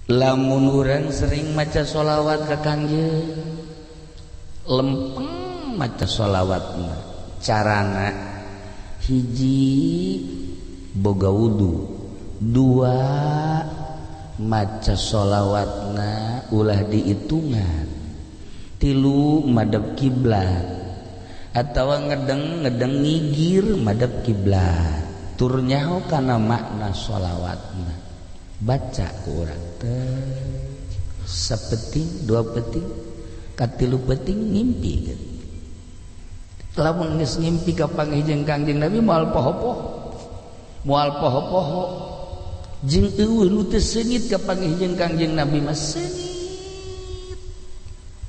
Lamun urang sering maca sholawat ka Kangjeng, lempeng maca sholawat, carana hiji boga wudu, dua maca sholawatna ulah dihitungan, tilu madep kiblat atau ngedeng ngedeng ngigir madep kiblat, tur nyaho kana makna sholawatna. Baca ku urang teh sapeting, dua peting, katilu peting ngimpi gitu. Lamun geus ngimpi kapanggih jeung Kangjeng Nabi, moal poho-poho, moal poho-poho. Jeung euweuh nu teu seungit kapanggih jeung Kangjeng Nabi mah, seungit.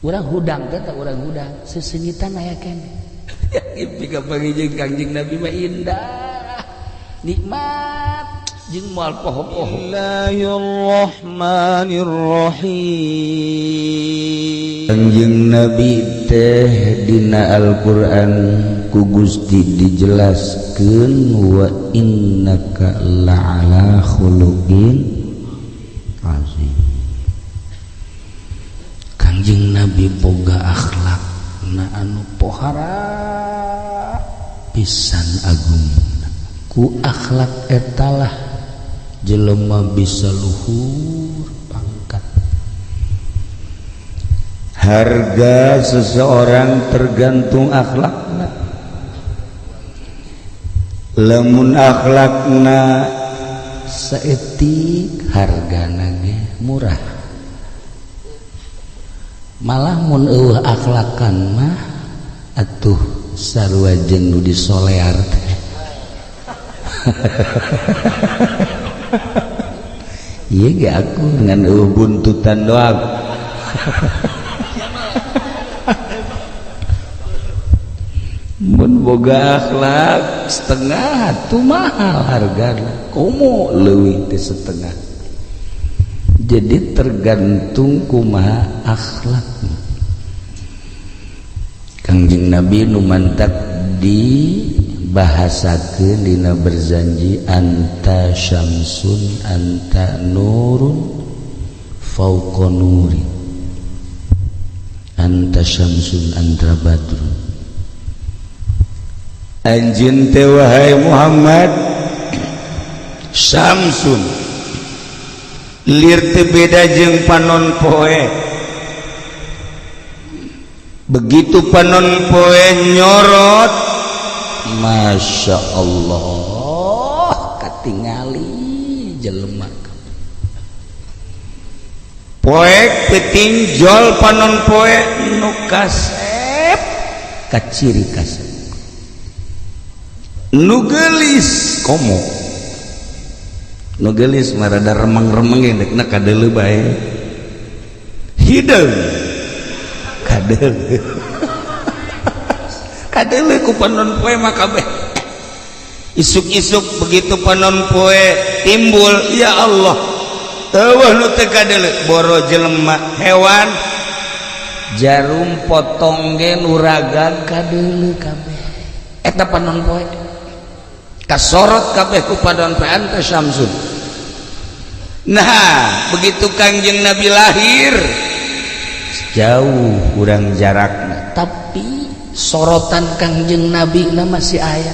Urang hudang teh, tak urang hudang seseungitan aya keneh. Ngimpi kapanggih jeung Kangjeng Nabi mah indah, nikmat, jeung moal poho-poho. Bismillahirrahmanirrahim. Kangjeng Nabi teh dina Al-Qur'an ku Gusti dijelaskeun, wa innaka la'ala khuluqin azim. Kangjeng Nabi boga akhlak na anu pohara pisan agung. Ku akhlak etalah jelema bisa luhur pangkat. Harga seseorang tergantung akhlakna. Lamun akhlakna saeutik, hargana ge murah. Malah mun euweuh akhlakan mah atuh sarua jeung nu disolear teh. Iya ge aku dengan euweuh buntutan doang. Mun boga akhlak setengah tuh mahal hargana, komo leuwih teh setengah. Jadi tergantung kumaha akhlak. Kangjeng Nabi nu mantak dibahasakeun dina berzanji, anta syamsun anta nurun fauqa nuri, anta syamsun anta badrun. Anjeun teh wahai Muhammad syamsun, lir teu beda jeung panon poe. Begitu panon poe nyorot, Masya Allah, katingali jelema. Poek peuting jol panon poe nu kasep kaciri kasep, nu geulis komo, nu geulis mah rada remeng-remeng ge dekna kadeuleu bae, hideung kadeuleu, kadeuleu ku panon poe mah kabeh. Isuk-isuk begitu panon poe timbul, ya Allah, euweuh nu teu kadeuleu, boro jelema, hewan, jarum potong ge nu raga kadeuleu kabeh. Eta panon poe kasorot kabeh ku panon poe, anta syamsun. Nah, begitu Kangjeng Nabi lahir, jauh kurang jarakna, tapi sorotan Kangjeng Nabi na masih aya.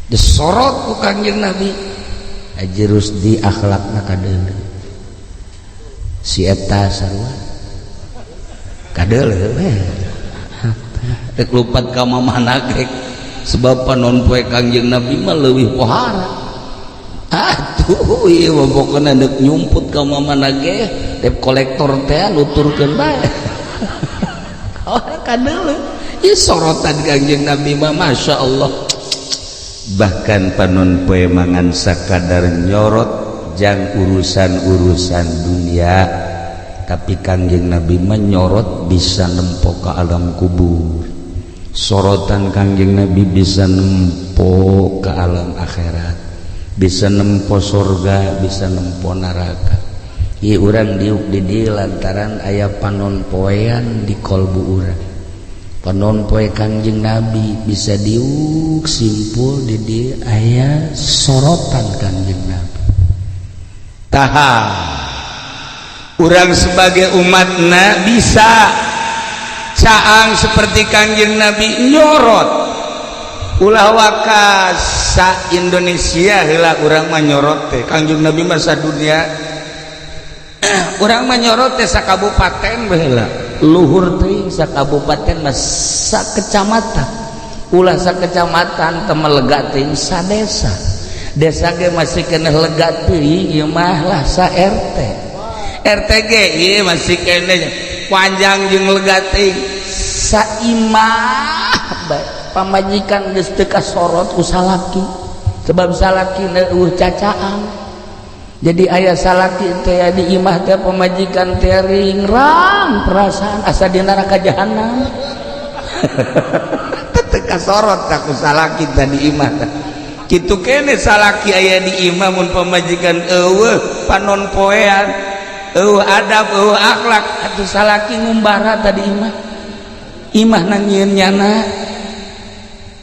Disorot ku Kangjeng Nabi, Haji Rusdi akhlakna kadeuleu, si eta sarua kadeuleu we, rek lupat ka mamana ge, sebab panon poe Kangjeng Nabi mah leuwih pohara. Atuh ieu mah pokona deuk nyumput ka mamana ge, debt kolektor teh nuturkeun bae. Orang kadeuleu ieu sorotan Kangjeng Nabi mah, Masya Allah. Bahkan panon poe mangan sakadar nyorot jang urusan-urusan dunia, tapi Kangjeng Nabi menyorot bisa nempo ke alam kubur. Sorotan Kangjeng Nabi bisa nempo ke alam akhirat, bisa nempo sorga, bisa nempo neraka. Ieu urang diuk di dieu lantaran aya panon poean di kolbu urang. Panon poe Kangjeng Nabi bisa diuk simpul di dieu aya sorotan Kangjeng Nabi. Taha. Urang sebagai umatna bisa caang seperti Kangjeng Nabi, nyorot. Ulah waka sa Indonesia heula urang mah nyorot teh. Kangjeng Nabi mah dunia. Urang mah nyorot teh sa kabupaten baheula, luhur teuing sa kabupaten mah sa kecamatan. Ulah sa kecamatan teh, lega teuing sa desa. Desa ge masih keneh lega teuing ieu mah lah sa RT. RT ge ieu masih keneh panjang jeung lega teuing sa imah bae. Pamajikan geus teu kasorot ku salaki sebab salaki euweuh cacaan. Jadi aya salaki teh di imah teh, pamajikan teh ringrang perasaan asa di neraka jahanam. Teu kasorot ku salaki teh di imah teh. Kitu kene salaki aya di imah, mun pamajikan euweuh panon poean, euweuh adab, euweuh akhlak, atuh salaki ngumbara tadi imah. Imah nyieun nyana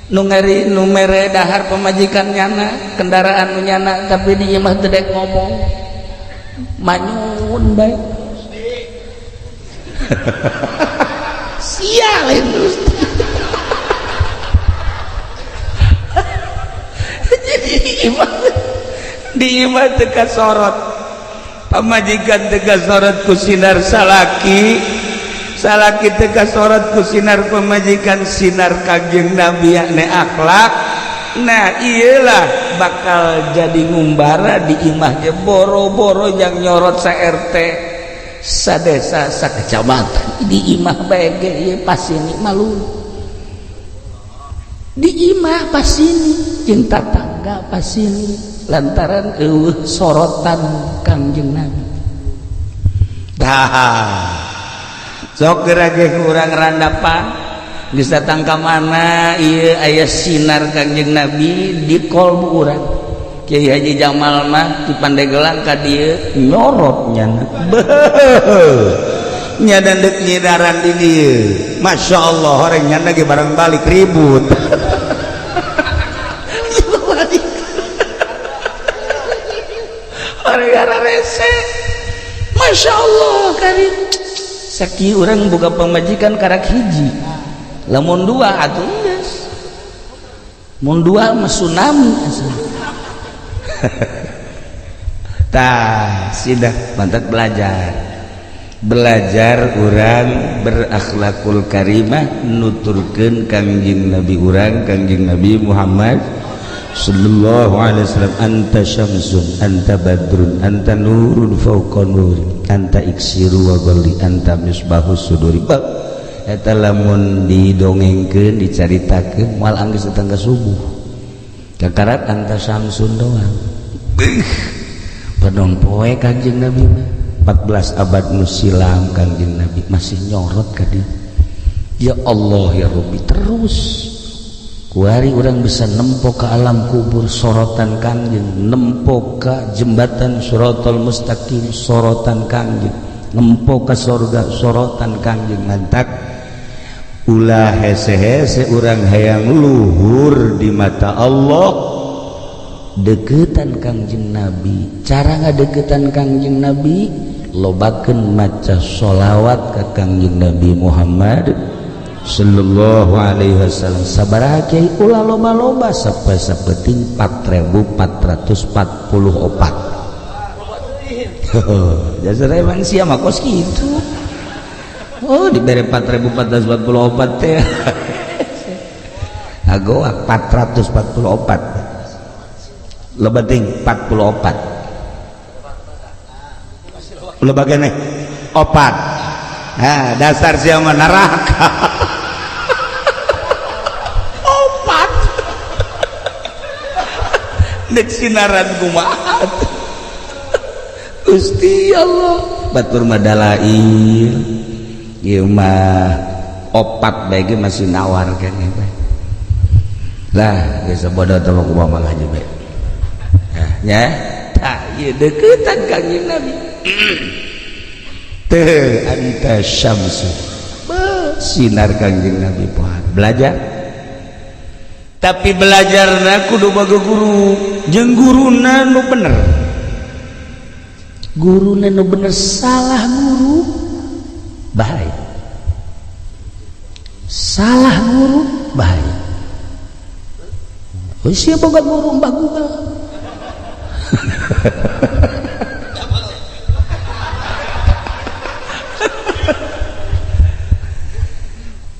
nu ngeri, nu mere dahar pamajikan nyana, kendaraan nu nyana, tapi di imah teu dek ngomong, manyun bae. Sia lain Gusti. Jadi di imah teu kasorot pamajikan, teu kasorot ku sinar salaki, salaki teu kasorot ku sinar pamajikan, sinar Kangjeng Nabi yakni akhlak. Nah, iyalah bakal jadi ngumbara di imah ge. Boro-boro yang nyorot sa RT, sa desa, sa kecamatan, di imah bae ge ieu pasini malu. Di imah pasini jeung tatangga pasini lantaran euweuh sorotan Kangjeng Nabi. Tah, sok geura ge urang randapan geus datang ka mana ieu aya sinar Kangjeng Nabi di kolbu urang. Kiai Haji Jamal mah di Pandeglang ka dieu nyorot nyana. Beuh, nya dek nyinaran di dieu. Masya Allah, orang nyana ge barang balik ribut. Orang rese. Masya Allah karim. Saki orang buka pemajikan karak hiji, lamun dua atuh geus, mun dua mah tsunami asa. Tah, sidah mantap belajar. Belajar urang berakhlakul karimah, nuturkeun Kangjeng Nabi urang, Kangjeng Nabi Muhammad sallallahu alaihi wasallam. Anta syamsun, anta badrun, anta nurun fawqa nuri, anta iksiru wa ghalli, anta misbahus suduri. Eta lamun didongengkeun, dicaritakeun, moal anggeus datang ka subuh. Kakarat anta syamsun doang. Beuh, panon poe Kangjeng Nabi mah 14 abad nu silam Kangjeng Nabi masih nyorot ka dieu. Ya Allah ya Rabbi, terus kuari orang bisa nempo ke alam kubur sorotan Kangjeng, nempo ke jembatan Suratul Mustaqim sorotan Kangjeng, nempo ke sorga sorotan Kangjeng. Mantak ulah hese-hese urang hayang luhur di mata Allah, deketan Kangjeng Nabi. Cara ngadeketan Kangjeng Nabi, lobakeun maca sholawat ka Kangjeng Nabi Muhammad sallallahu alaihi wasallam. Sabaraha kiai? Ulah loba-loba, sapeting 4444. Jasar emang sia mah kos kitu. Oh, dibere 4444 teh agoak 444, loba ting 44, loba keneh opat. Nah, dasar sia mah neraka. Opat dek sinaran kumaha, Gusti Allah. Batur mah dalail ieu mah opat bae ge masih nawar keneh bae lah. Geus bodoh teh kumaha ngaji bae. Nah, nya tah ieu deukeutan Kangjeng Nabi teh. Anta syamsu, sinar Kangjeng Nabi pohan. Belajar, tapi belajarna kudu baga guru jeung guruna nu bener. Guruna nu bener salah guru bahaya. Salah guru bahaya. Oh, sia boga guru Mbah Google.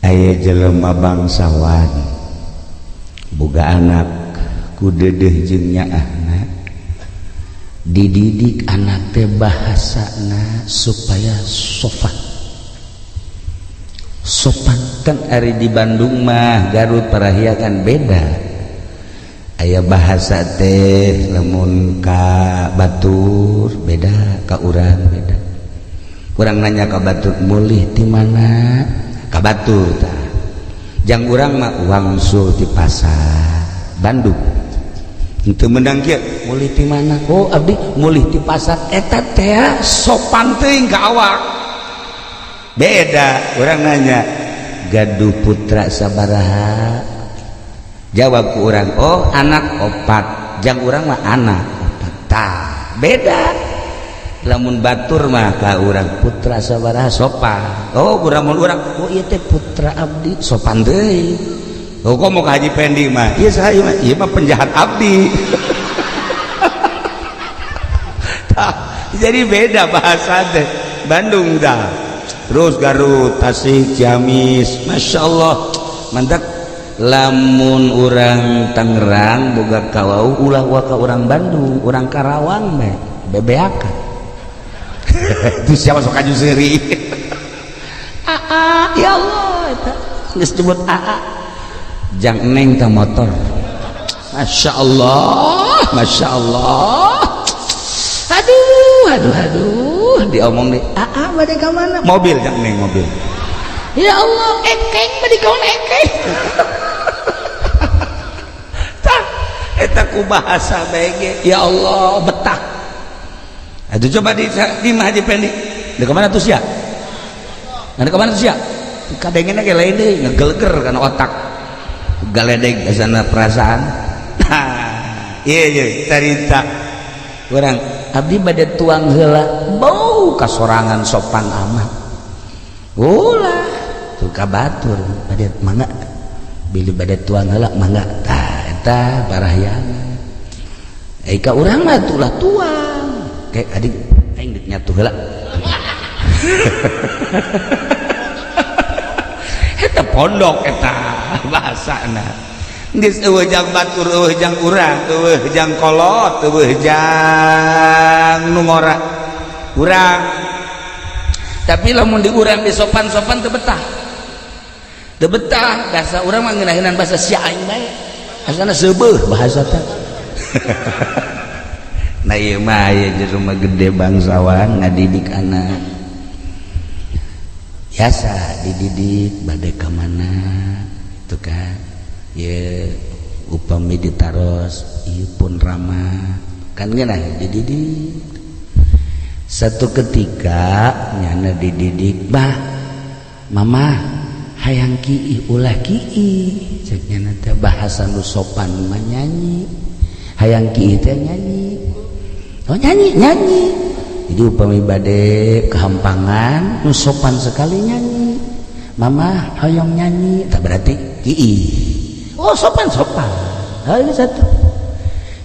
Aya jelema bangsawan boga anak ku dedeh jeung nyaahna, dididik anak teh bahasana supaya sopan. Sopan kan ari di Bandung mah Garut Parahyangan beda. Aya bahasa teh lamun ka batur beda, ka urang beda. Urang nanya ka batur mulih ti mana? Ka batur tah. Jang urang mah wangsul ti pasar Bandung. Henteu meunang kieu, mulih ti mana? Oh abdi mulih ti pasar. Eta teh sopan teuing ka awak. Beda urang nanya gaduh putra sabaraha? Jawab ku urang, oh anak opat. Jang urang mah anak opat. Tah beda. Lamun batur mah ka urang putra sabaraha sopan. Oh urang mun urang, oh ieu teh putra abdi sopan deui. Oh kok mau ka Haji Pendi mah? Ieu saha ieu mah? Ieu mah penjahat abdi. Tah, jadi beda bahasa teh. Bandung dah. Terus Garut, Tasik, Ciamis, Masya Allah mantap. Lamun urang Tangerang boga kawau ulah waka urang Bandung, urang Karawang meh bebeakan. Itu siapa sok aju seuri. Aa, ya Allah eta geus disebut aa. Jang neng ta motor. Masya Allah, Masya Allah. Aduh, aduh, aduh, diomong deh. Aa bade ka mana? Mobil jang neng mobil. Ya Allah, ekeng bade kawan ekeng. Tah, eta ku bahasa bae ge. Ya Allah, betah. Aduh coba di Haji Pendi. Di kemana tuh sia? Nah, di kemana tuh sia? Kadengena ge lain deui, ngegeleger kana otak. Galedeg asana perasaan. Nah, iya iya carita. Urang abdi bade tuang heula, bau kasorangan sopan amat. Ulah tuh ka batur bade mangga. Bilih bade tuang heula mangga. Tah eta parahyangan. Eh ka urang mah tulah tuang. Kayak adik aing deuk nyatu heula. Eta pondok eta bahasana. Geus eueuh jang batur, eueuh jang urang, eueuh jang kolot, eueuh jang nu ngora. Urang. Tapi lamun di urang di sopan-sopan teu betah. Teu betah, bahasa urang mah ngeunaheunana bahasa sia aing bae. Asana seubeuh bahasa teh. Nah ieu mah aya jelema gede bangsawan ngadidik anak. Biasa dididik bade ka mana itu kan. Ye upami ditaros ieu pun ramah kan ngeunah dididik. Satu ketika nyana dididik, bah mama hayang kiih ulah kiih cek nyana teh bahasa nu sopan mah nyanyi. Hayang kiih teh nyanyi. Oh nyanyi nyanyi. Jadi upami bade kehampangan nu sopan sekali nyanyi. Mama hoyong nyanyi tak berarti kiih. Oh sopan sopan. Hayu satu.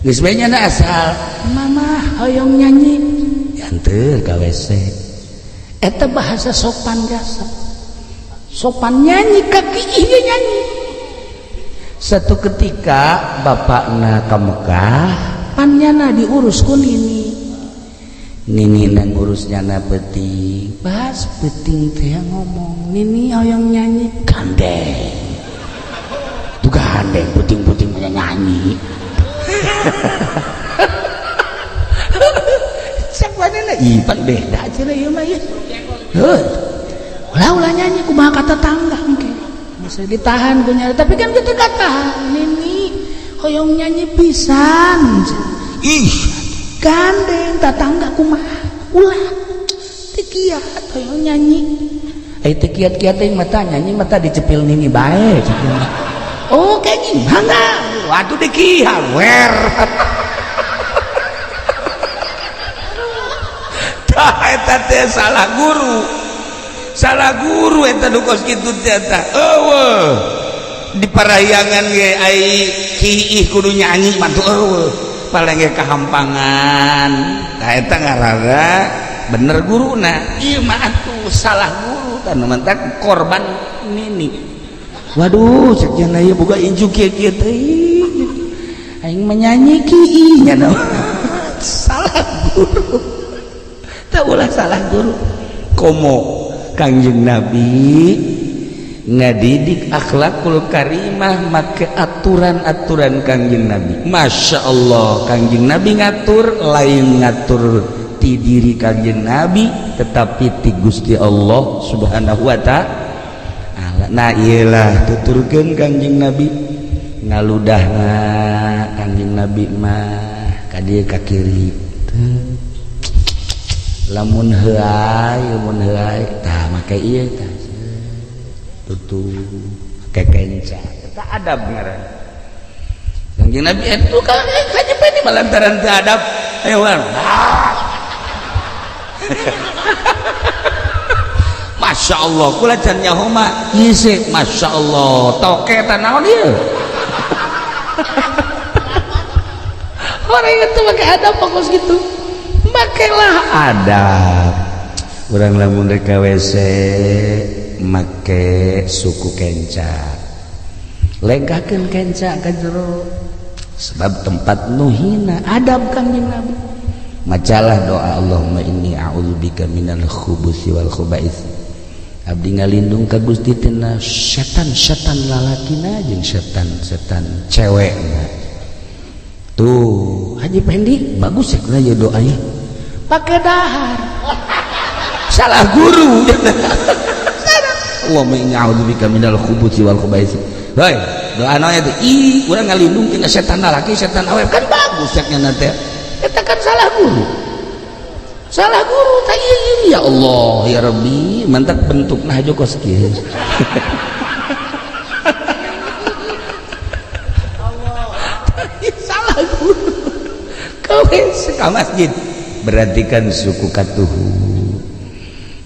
Geus bae nyana asal mama hoyong nyanyi. Dianteur ka WC. Eta bahasa sopan jasa. Sopan nyanyi ka kiih ge nyanyi. Satu ketika bapakna ka Mekah, pan nyana diurus ku nini. Nini nang ngurus nyana peuting. Pas peuting teh ngomong, nini hoyong nyanyi gandeng. Tuh gandeng peuting-peuting nyanyi. Cak manehna ih pan beda cenah ieu mah ieu. Heuh. Ulah-ulah nyanyi kumaha kata tangga engke. Bisa ditahan ku nyari, tapi kan kita katahan nini hoyong nyanyi pisan. Ih, gandeng tatangga kumaha ulah teu kiat hoyong nyanyi. Eh teu kiat-kiat teh mata nyanyi mata dicepil nini bae. Oh kayak gini mangga. Waduh dikihan wer. Eta teh salah guru, salah guru eta nu kos kitu teh. Eta eueuh di parahyangan ge ai kiih kudu nyanyi mah tuh, eueuh, paling ge kahampangan. Tah, eta ngaranna bener guruna. Ieu mah atuh salah guru kan, mantak korban nini. Waduh, cek nya ieu boga incu kieu kieu teh, aing menyanyi kiih nya. Salah guru tak, ulah salah guru. Komo Kangjeng Nabi ngadidik akhlakul karimah make aturan-aturan Kangjeng Nabi. Masya Allah, Kangjeng Nabi ngatur lain ngatur ti diri Kangjeng Nabi, tetapi ti Gusti Allah Subhanahu wa Ta'ala. Nah, iyalah tuturkeun Kangjeng Nabi ngaludahna. Kangjeng Nabi mah ka dieu, ka kiri. Lamun heuay, lamun heuay, tah make ieu, tah tutup kekenca. Eta adab ngaran Kangjeng Nabi. Itu kan kaji ini lantaran teu adab. Ayo urang. Masya Allah, kula can nyaho mah ngisi. Masya Allah, toke naon ieu. Orang itu pakai adab, fokus gitu, pakailah adab. Urang lamun rek ka WC make suku kenca, lengkahkeun kenca ka jero, sebab tempat nu hina. Adab Kangjeng Nabi, macalah doa, "Allahumma inni a'udzubika minal khubuthi wal khuba'ith." Abdi ngalindung ka Gusti tina setan-setan lalakina jeung setan-setan cewekna. Tuh, Haji Pendi bagus ya ya doanya, pakai dahar. Salah guru. "Allahumma inni a'udzubika minal khubuthi wal khaba'ith." Hoi, doa naon itu? Ih, urang ngalindung tina setan lalaki, setan awewe, kan bagus ceknya teh. Eta kan salah guru. Salah guru tah ieu. Ya Allah, ya Rabbi, mantap bentukna hajo kos kieu. Salah guru. Kau ka masjid berarti kan suku katuhu.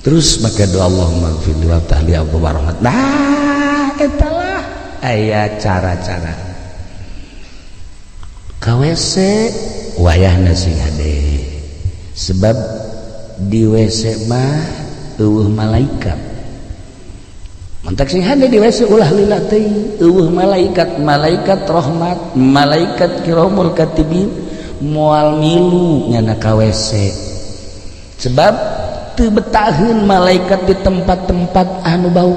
Terus maka doa, "Allahumma gfirli wa tahli abwaab rahmat." Nah, etalah aya cara-cara. Ka WC wayahna sing hade, sebab di WC mah eueuh malaikat. Mantak sing hade di WC, ulah lila teuing. Eueuh malaikat, malaikat rahmat, malaikat kiramul katibin moal milu nyana ka WC, sebab teu betaheun malaikat di tempat-tempat anu bau.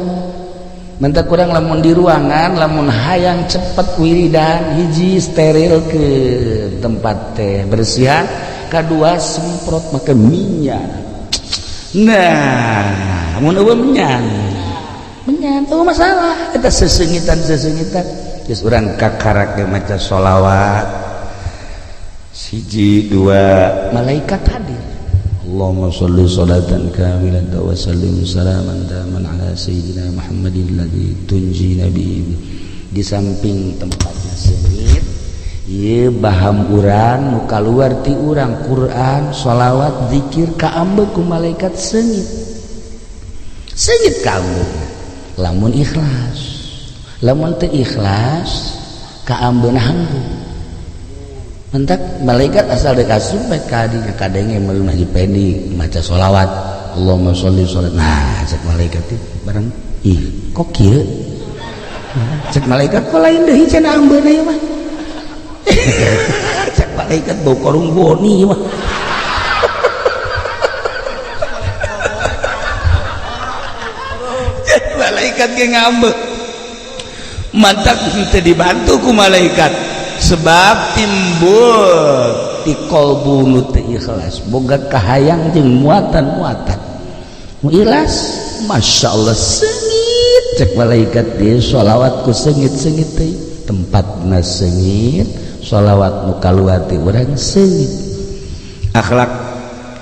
Mantak kurang lamun di ruangan, lamun hayang cepet wiridan, hiji, steril ke tempat teh, bersihan. Kedua, semprot make minyak. Nah, mun eueuh menyan menyan eueuh masalah eta sesengitan sesengitan. Geus, urang kakarak ge maca sholawat hiji dua, malaikat hadir. "Allahumma sholli salatan kamilatan wa sallim salaman taman ala sayyidina Muhammadin alladzi tunjina bihi." Di samping tempatnya sengit, ieu baham urang nu kaluar ti urang, Quran, sholawat, zikir, kaambe ku malaikat, sengit sengit kaambe lamun ikhlas. Lamun teu ikhlas, kaambeuna hanggu. Mentak malaikat asal dek asup bae ka dinya, kadenge meuleuh Haji Pendi maca sholawat, "Allahumma sholli sholat." Nah, cek malaikat teh bareng, "Ih, kok kieu?" Cek malaikat, "Kok lain deui cenah ambeuna ieu mah?" Cek malaikat, "Bau korung boni mah." Cek malaikat ge ngambek. Mantak teu dibantu ku malaikat, sebab timbul di kolbu nu teu ikhlas, boga kahayang jeung muatan-muatan. Mu ikhlas, Masya Allah, sengit. Cek malaikat dia, sholawat ku sengit-sengit teh, tempatna sengit, sholawat nu kaluar ti urang sengit. Akhlak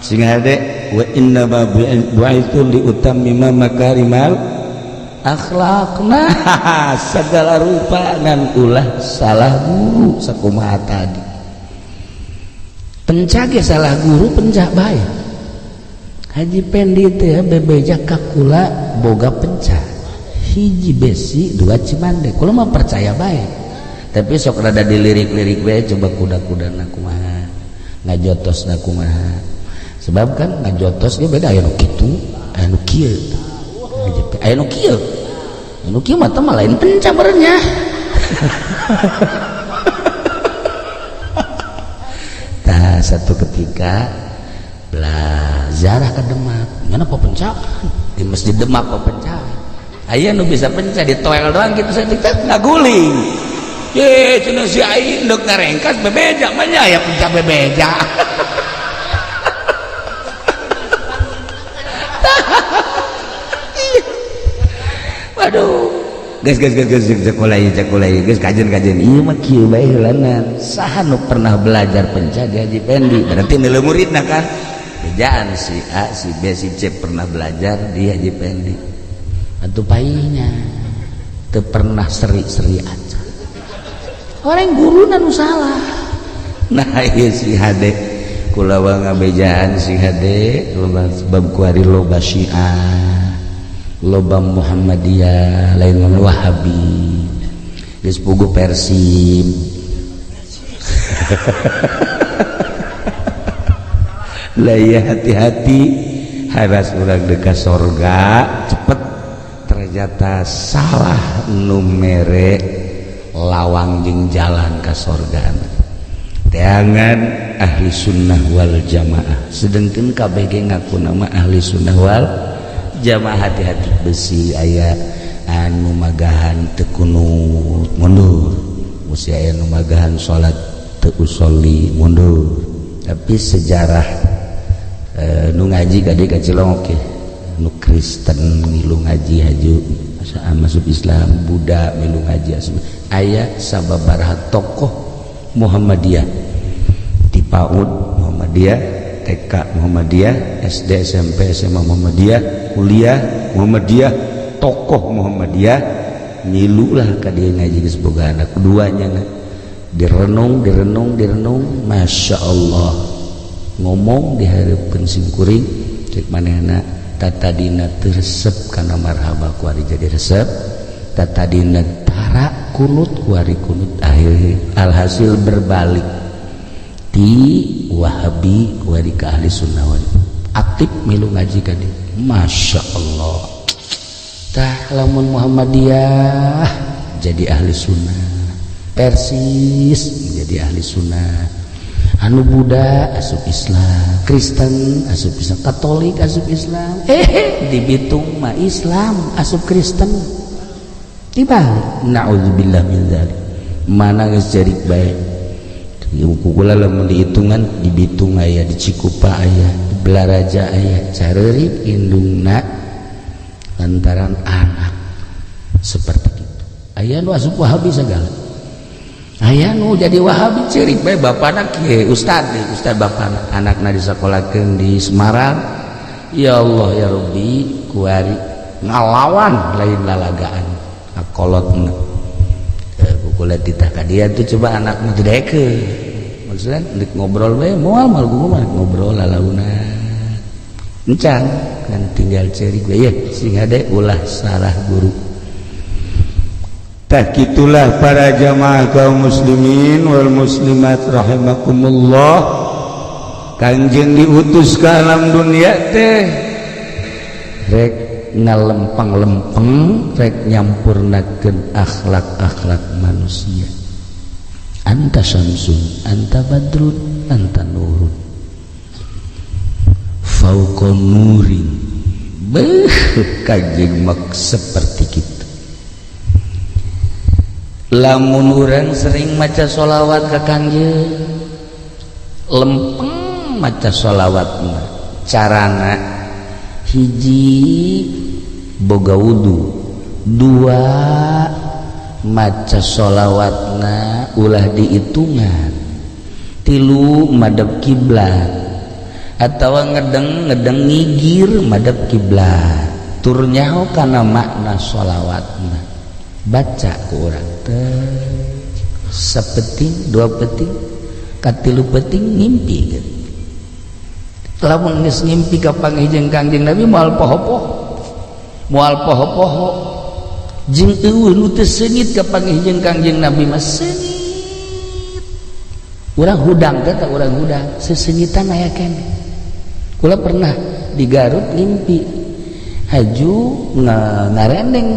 sing hade, wa inna ma bu'itsu li utammima makarimal akhlak. Nah, segala rupa, ngan ulah salah guru. Sakumaha tadi, pencak ge salah guru, pencak bae. Haji Pendi teh bebeja ka kula boga penca hiji besi dua cimande. Kula mah percaya bae, tapi sok rada dilirik-lirik bae, coba kuda-kudana kumaha, ngajotosna kumaha. Sebab kan ngajotos ge beda, aya nu kitu, aya nu kieu, aya nu kieu, anu kieu mah teh mah lain penca berenya. Tah satu ketika belah ziarah ke Demak, mana pepencakan di masjid Demak pepencakan, aya nu bisa pencah di toel doang gitu, saya kita ngaguling. Ye cenah si aing deuk ngarengkas bebeja mah nya aya pencah bebeja. Waduh, geus geus geus geus sekolah ieu sekolah ieu geus kajen-kajen ieu mah kieu bae heulanan. Saha nu pernah belajar penca di Haji Pendi? Berarti nilai muridna kan. Bejaan si A, si B, si C pernah belajar di Haji Pendi. Atuh paihnya teu pernah seri-seri aja. Orang guruna nu salah. Nah ieu si HD kula ngabejaan si HD loba sebab kuari loba Syiah, loba Muhammadiyah, lain Wahabi, geus puguh Persib. Lah iya hati-hati haras urang dekat sorga cepet ternyata salah nu mere lawang jeung jalan ka sorga. Teangan ahli sunnah wal jamaah, sedengkeun kabeh ge ngaku nama ahli sunnah wal jamaah. Hati-hati besi aya anu magahan teu kunut mundur, besi aya anu magahan salat teu usolli mundur. Tapi sejarah nu ngaji ka dieu ka Cilongok oke, nu Kristen milu ngaji haju masuk Islam, Buddha milu ngaji asup. Aya sababaraha tokoh Muhammadiyah di PAUD Muhammadiyah, TK Muhammadiyah, SD, SMP, SMA Muhammadiyah, kuliah Muhammadiyah, tokoh Muhammadiyah milu lah ka dieu ngaji geus boga anak keduanya direnung direnung direnung, Masya Allah ngomong di hareupeun simkuring cek manehna tatadina teu resep kana marhaba kuari jadi resep, tatadina tara kunut kuari kunut, akhir alhasil berbalik di Wahabi kuari ka ahli sunnah wal aktif milu ngaji ka dieu. Masya Allah. Tah lamun Muhammadiyah jadi ahli sunnah, Persis jadi ahli sunnah, anu Buddha asup Islam, Kristen asup Islam, Katolik asup Islam, di Bitung mah Islam asup Kristen dibalik. Na'udzubillah min dzalik. Mana geus cerik bae kukula lamun dihitungan di Bitung aya, di Cikupa aya, di Belaraja aya, careurik indungna lantaran anak seperti itu. Aya nu asup Wahabi segala, aya nu jadi Wahabi ceurik bae bapana kieu ustad nih, ustad bapana anakna disakolahkeun di Semarang. Ya Allah ya Rabbi kuari ngalawan lain lalagaan akolotna kukula titah ka dia tuh coba anakna teu daekeun. Maksudnya nek ngobrol bae moal mal gua mah ngobrol lalauna encan kan tinggal ceurik bae sing hade ulah salah guru. Tah kitulah para jamaah kaum muslimin wal muslimat rahimakumullah. Kanjeng diutus ke alam dunia teh rek ngalempeng-lempeng, rek nyampurnakeun akhlak-akhlak manusia. Anta syamsun, anta badrun, anta nurun fauqa nurin. Beuh kanjeng mak seperti kitu. Lamun urang sering maca sholawat ka kanjeng, lempeng maca sholawat mah carana hiji boga wudu, dua maca sholawatna ulah dihitungan, tilu madep kiblat atau ngedeng ngedeng ngigir madep kiblat, tur nyaho kana makna sholawatna. Baca ku urang teh sapeting dua peting katilu peting ngimpi gitu. Lamun geus ngimpi kapanggih jeung Kangjeng Nabi moal poho-poho, moal poho-poho jeung eueuh nu teu seungit kapanggih jeung Kangjeng Nabi mah seungit. Urang hudang teh, urang hudang seseungitan aya keneh. Kula pernah di Garut ngimpi haju ngarendeng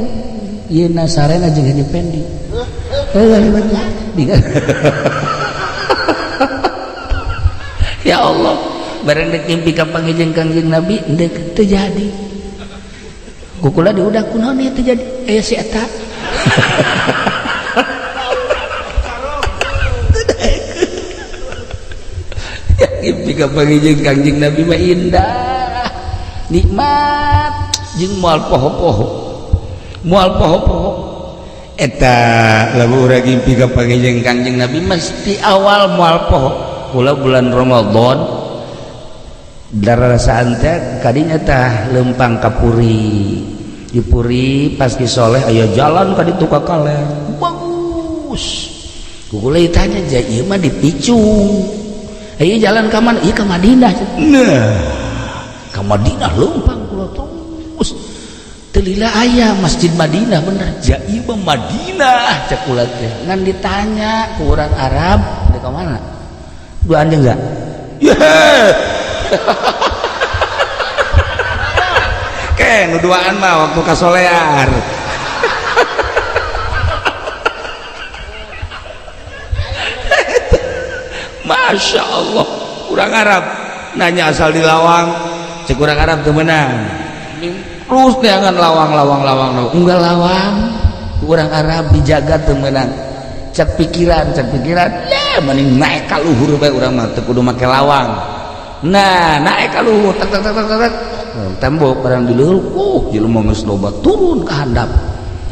ieu na sarena jeung Haji Pendi. Ya Allah, bareng dek ngimpi kapanggih jeung Kangjeng Nabi deuk teu jadi. Ku kula diudah kunaon ieu teu jadi? Aya si eta. Ya ngimpi kapanggih jeung Kangjeng Nabi mah indah, nikmat jeung moal poho-poho. Moal poho-poho. Eta lamun urang ngimpi kapanggih jeung Kangjeng Nabi mesti awal moal poho. Kula bulan Ramadan darasaan teh kadinya tah lempang ka Puri. Di Puri pas Ki Soleh aya jalan ka ditu ka kaler. Bagus. Ku kula ditanya, ja ieu mah dipicung. Ieu jalan ka mana? Ieu ka Madinah. Nah, ka Madinah lempang kula terus. Telila aya Masjid Madinah bener. Ja ieu mah Madinah cek kula teh. Ngan ditanya ku urang Arab, di ka mana? Dua anjing enggak? Yeah. Ke nu duaan mah waktu kasolear. Masya Allah, urang Arab nanya asal di lawang, cek urang Arab teu meunang. Terus neangan lawang lawang lawang, unggal lawang, urang Arab dijaga teu meunang. Cek pikiran, ya mending naik ka luhur bae urang mah teu kudu make lawang. Nah, naik ka luhur tak tak tak tak tak. Tembok barang di luhur, jelema geus loba turun ka handap.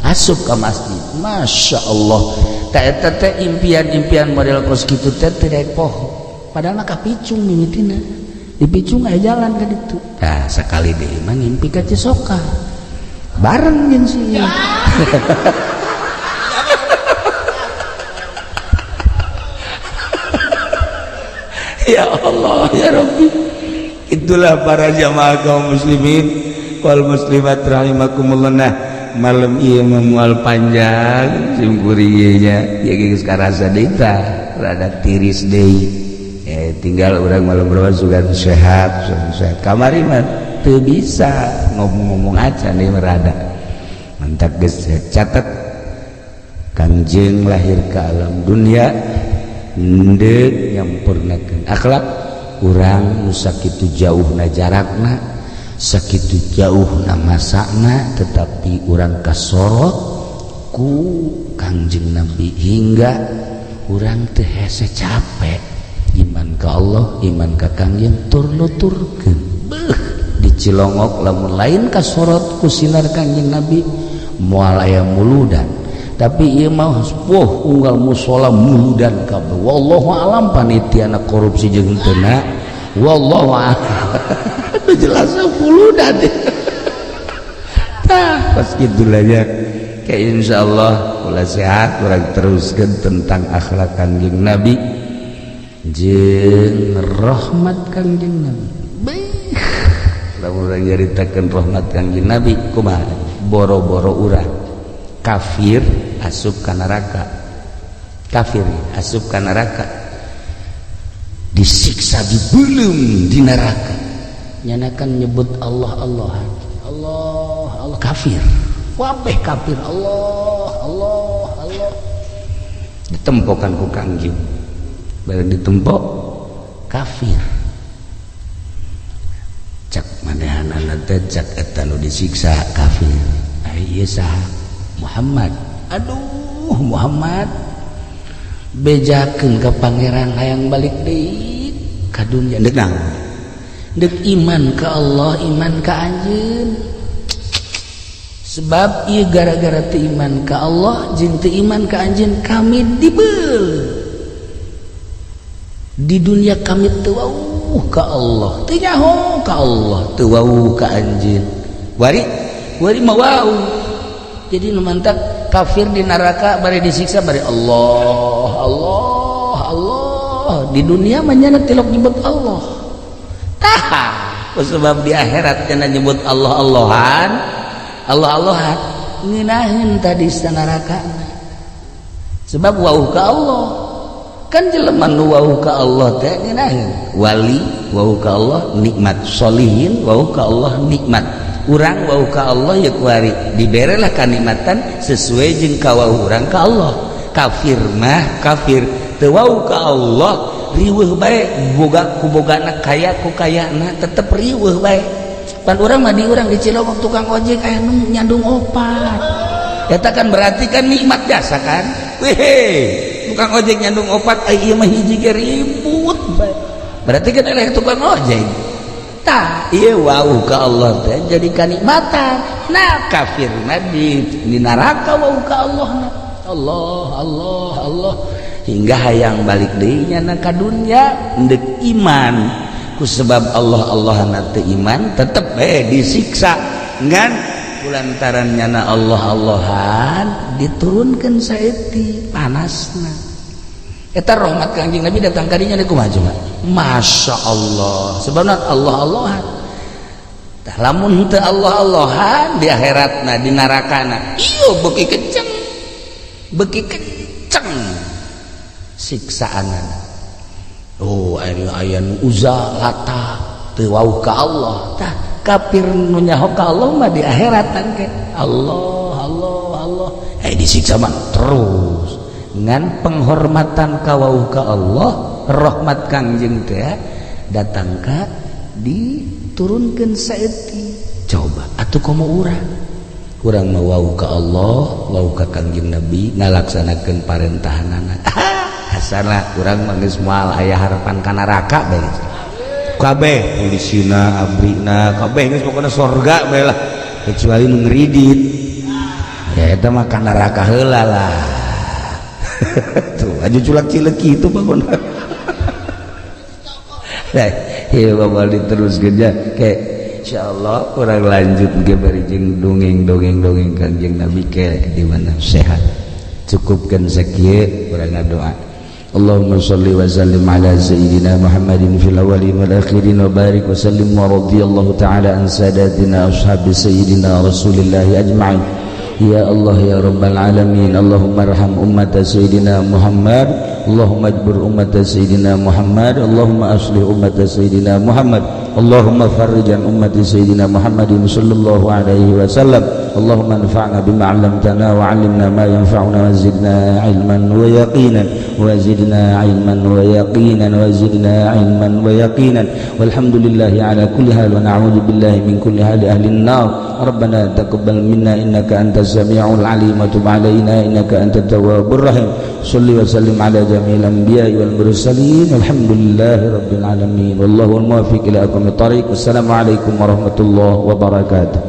Asup ka masjid. Masya Allah. Ta eta teh impian-impian model kos kitu teh teu daek poho. Padahal mah kapicung mimitina. Dipicung aya jalan ka ditu. Tah sakali deui mah ngimpi ka Cisoka. Bareng jeung si. Ya Allah ya Rabbi. Itulah para jamaah kaum muslimin wal muslimat rahimakumullah. Nah, malam ieu moal panjang simkuring ieu nya, ya geus karasa deui tah rada tiris deui. Tinggal urang malam berapa sugan sehat, sehat. Kamari mah teu bisa ngomong-ngomong aja nih merada. Mantap geus catat Kangjeng lahir ke alam dunia ndek nyampurnakeun akhlak urang nu sakitu jauhna jarakna, sakitu jauhna masana, tetapi urang kasorot ku Kangjeng Nabi hingga urang teu hese capek iman ka Allah, iman ka Kangjeng tur nuturkeun. Beuh dicilongok lamun lain kasorot ku sinar Kangjeng Nabi moal aya muludan. Tapi ieu mah sepuh unggal musala muludan kabeh. Wallahu alam panitiana korupsi jeung henteu na. Wallahu alam. Jelas muludan. Tah pas kitu lah ya. Kayak insyaallah ulah sehat urang teruskeun tentang akhlak Kangjeng Nabi jeung rahmat Kangjeng Nabi. Beuh. Lamun urang nyaritakeun rahmat Kangjeng Nabi kumaha? Boro-boro urang kafir asup ka neraka, kafir asup ka neraka, disiksa dibelum di neraka, nyanakan nyebut Allah Allah Allah Allah kafir, wabeh kafir Allah Allah Allah, ditempokan ku Kangjeng, bareng ditempok kafir, cak manehanana teh cak eta nu disiksa kafir, ai ieu saha? Muhammad. Aduh Muhammad bejakeun ka pangeran hayang balik deui ka dunya deuk naon? Deuk iman ka Allah, iman ka anjeun. Sebab ieu gara-gara teu iman ka Allah jeung teu iman ka anjeun kami dibeul. Di dunia kami teu wauh ka Allah, teu nyaho ka Allah, teu wauh ka anjeun. Wari wari mah wauh. Jadi nu mantak kafir di neraka bari disiksa bari Allah Allah Allah, di dunia mah nyana tilok nyebut Allah. Tah Sebab di akhirat kena nyebut Allah Allahan, Allah Allahan ngeunaheun tadi neraka. Sebab wauh ka Allah kan, jelema nu wauh ka Allah teh ngeunaheun. Wali wauh ka Allah nikmat, solihin wauh ka Allah nikmat. Urang wauh ka Allah ya kuari diberelah kanikmatan sesuai jeung kawauh urang ka Allah. Kafir mah kafir, teu wauh ka Allah, riweuh bae. Boga ku bogana, kaya ku kayana, tetep riweuh bae. Pan urang mah di urang di Cilongok tukang ojek aya nu nyandung opat, eta kan berarti kan nikmat jasa kan. Weh, tukang ojek nyandung opat, ai ieu mah hiji ge ribut bae, berarti kan eleh tukang ojek. Tah, ieu wauh ka Allah teh jadi kanikmatan. Nah, kafir mah di neraka wauh ka Allah na. Allah Allah Allah hingga hayang balik deui nyana ka dunya ndek iman. Ku sebab Allah Allah na teu iman, tetep disiksa. Ngan kulantaran nyana Allah Allahan diturunkan saeutik panasna. Eta rahmat Kangjeng Nabi datang kadinya kumaha coba? Masya Allah, sebabna Allah Allahan. Tah, lamun teu Allah Allahan di akhiratna, di narakana iyo beuki kenceng, beuki kenceng siksaanana. Oh, aya aya nu Uza, Lata teu wauh ka Allah. Tah, kafir nu nyaho ka Allah mah di akhirat ke Allah Allah Allah, eh disiksa mah terus. Ngan penghormatan kawauh ka Allah, rahmat Kangjeng teh datang ka diturunkan saeutik. Coba atuh komo urang, urang mah wauh ka Allah, wauh ka Kangjeng Nabi, ngalaksanakeun parentahanana. Hasana urang mah geus moal aya harapan ka neraka bae. Kabeh polisina, abrina, kabeh geus pokona sorga bae lah, kecuali nu ngeridit ya, eta mah ka neraka heula lah. Tuh aja culak cileki itu pokona. Nah, iya, bakal diteruskeun ya. Kayak insyaallah urang lanjut ge bari jeung dongeng-dongeng dongeng Kangjeng Nabi ke di mana sehat. Cukupkan sakieu, urang ngadoa. اللهم صل وسلم على سيدنا محمد في الأولين والآخرين وبارك وسلم ورضي الله تعالى عن ساداتنا أصحاب سيدنا رسول الله أجمعين. يا الله يا رب العالمين، اللهم ارحم أمة سيدنا محمد، اللهم اجبر أمة سيدنا محمد، اللهم أصلح أمة سيدنا محمد، اللهم فرج عن أمة سيدنا محمد صلى الله عليه وسلم. اللهم انفعنا بما علمتنا وعلمنا ما ينفعنا وزدنا علما ويقينا، وزدنا علما ويقينا، وزدنا علما ويقينا. والحمد لله على كل حال ونعوذ بالله من كل حال أهل النار. ربنا تقبل منا إنك أنت السميع العليم وتب علينا إنك أنت التواب الرحيم. صل وسلم على جميع الأنبياء والمرسلين. الحمد لله رب العالمين، والله الموفق إلى أقوم الطريق. والسلام عليكم ورحمة الله وبركاته.